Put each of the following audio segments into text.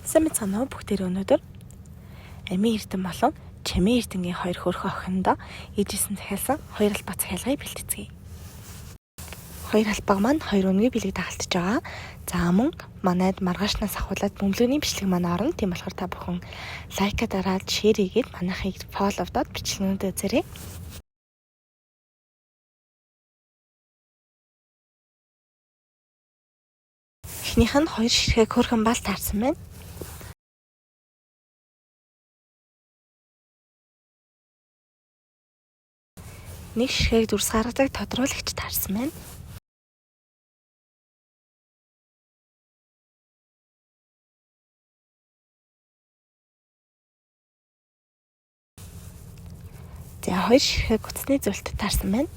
Сайн мэцхан уу бүгдээр өнөөдөр Амийн Эрдэнэ болон Чамин Эрдэнэгийн хоёр хөрхөн охиндоо ээжээс нь захиалсан хоёр албаа захиалгыг бэлтгэцгээе. Хоёр албаг маань хоёр үнэгүй бэлэг дагалдаж байгаа. За мөн манайд маргаашнаас ахуулаад бөмбөлгөний бичлэг маань орно. Тийм болохоор та бүхэн лайка дараад, шеэр хийгээд манайхыг фолловдоод бичлэгнүүдээ үзээрэй. Эхнийх нь хоёр ширхэг хөөрхөн бал таарсан байна. Нэг ширхэг дүрс гаргадаг тодруулагч таарсан байна. За хоёр ширхэг утасны зүйлт таарсан байна.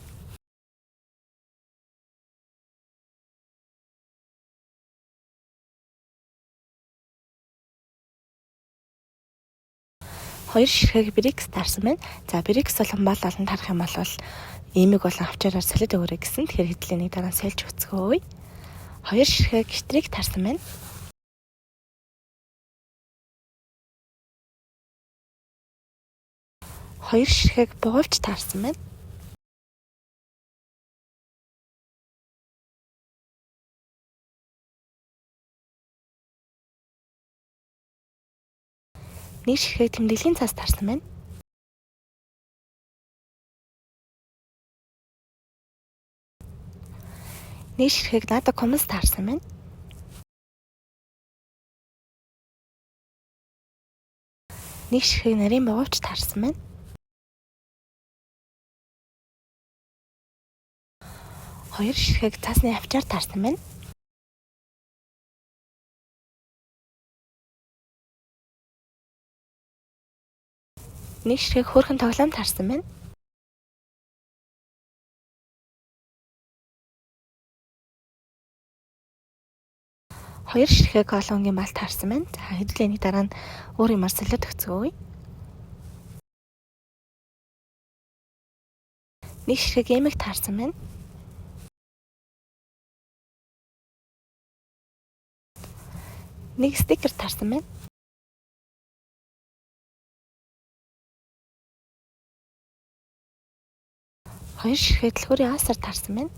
Хоёр ширхэг брикс таарсан байна. За брикс болон бал олон тарах юм бол эмэг болон авчаараар солиод өгөөрэй гэсэн. Тэгэхээр хэдлийн нэг дараа сольж өгцгөөе. Хоёр ширхэг штрик таарсан байна. Хоёр ширхэг бугуйвч таарсан байна. Нэг ширхэг тэмдэглэлийн цаас таарсан байна. Нэг ширхэг Nada Commons таарсан байна. Нэг ширхэг нарийн бугуйвч таарсан байна. Хоёр ширхэг цаасны авчаар таарсан байна. Нэг ширхэг хөөрхөн тоглоом таарсан байна. Хоёр ширхэг олон өнгийн бал таарсан байна. За хэдүүлээ нэг дараа нь өөр юмар солиод өгцгөөе. Нэг ширхэг эмэг таарсан байна. Нэг стикер таарсан байна. Хоёр ширхэг дэлгүүрийн асар таарсан байна.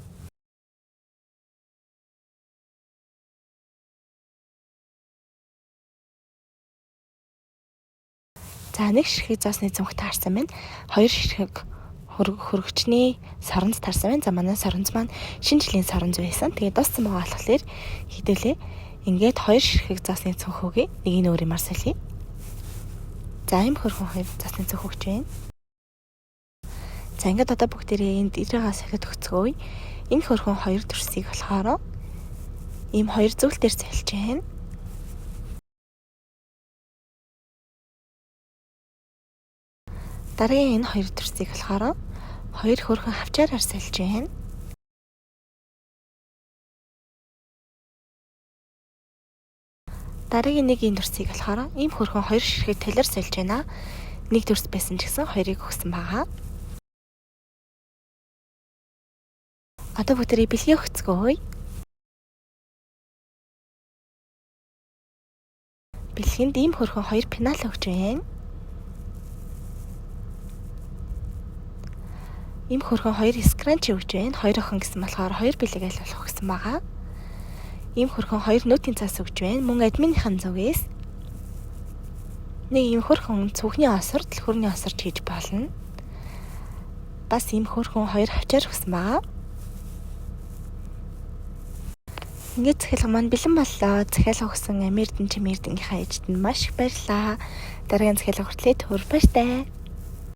За нэг ширхэг зоосны цүнх таарсан байна. Хоёр ширхэг хөргөчний соронз таарсан байна. За манай соронз маань шинэ жилийн соронз байсан. Тэгээд дууссан байгаа болохоор хэдүүлээ. Ингээд хоёр ширхэг зоосны цүнх өгье. Нэг нь өөр юмар солиё. За ийм хөрхөн хоёр зоосны цүнх өгч байна. За ингээд одоо бүгдээрээ энд ирээгаа солиод өгцгөөе. Энэ хөрхөн хоёр төрсийг болохоор ийм хоёр зүйл дээр солиж байна. Дараагийн энэ хоёр төрсийг болохоор хоёр хөрхөн хавчаараар сольж байна. Дараагийн нэг энэ төрсийг болохоор ийм хөрхөн хоёр ширхэг талаар сольж байна. Нэг төрс байсан ч гэсэн хоёрыг өгсөн байгаа. Одоо бүгдээрээ бэлгээ өгцгөөе. Бэлгэнд ийм хөрхөн хоёр пенал өгч байна. Ийм хөрхөн хоёр скранч өгч байна. Хоёр охин гэсэн болохоор хоёр бэлэг аль болох өгсөн байгаа. Ийм хөрхөн хоёр нөтийн цаас өгч байна. Мөн админыхан зүгээс нэг ийм хөрхөн цүнхний осор, дэлгүүрний осорч хийж болно. Бас ийм хөрхөн хоёр хавчаар өгсөн байгаа. Ингээд захиалга маань бэлэн боллоо. Захиалга өгсөн Амирдэн Чимэрдэнийхээ ээжид нь маш их баярлалаа. Дараагийн захиалга хүртлээ түр баяртай.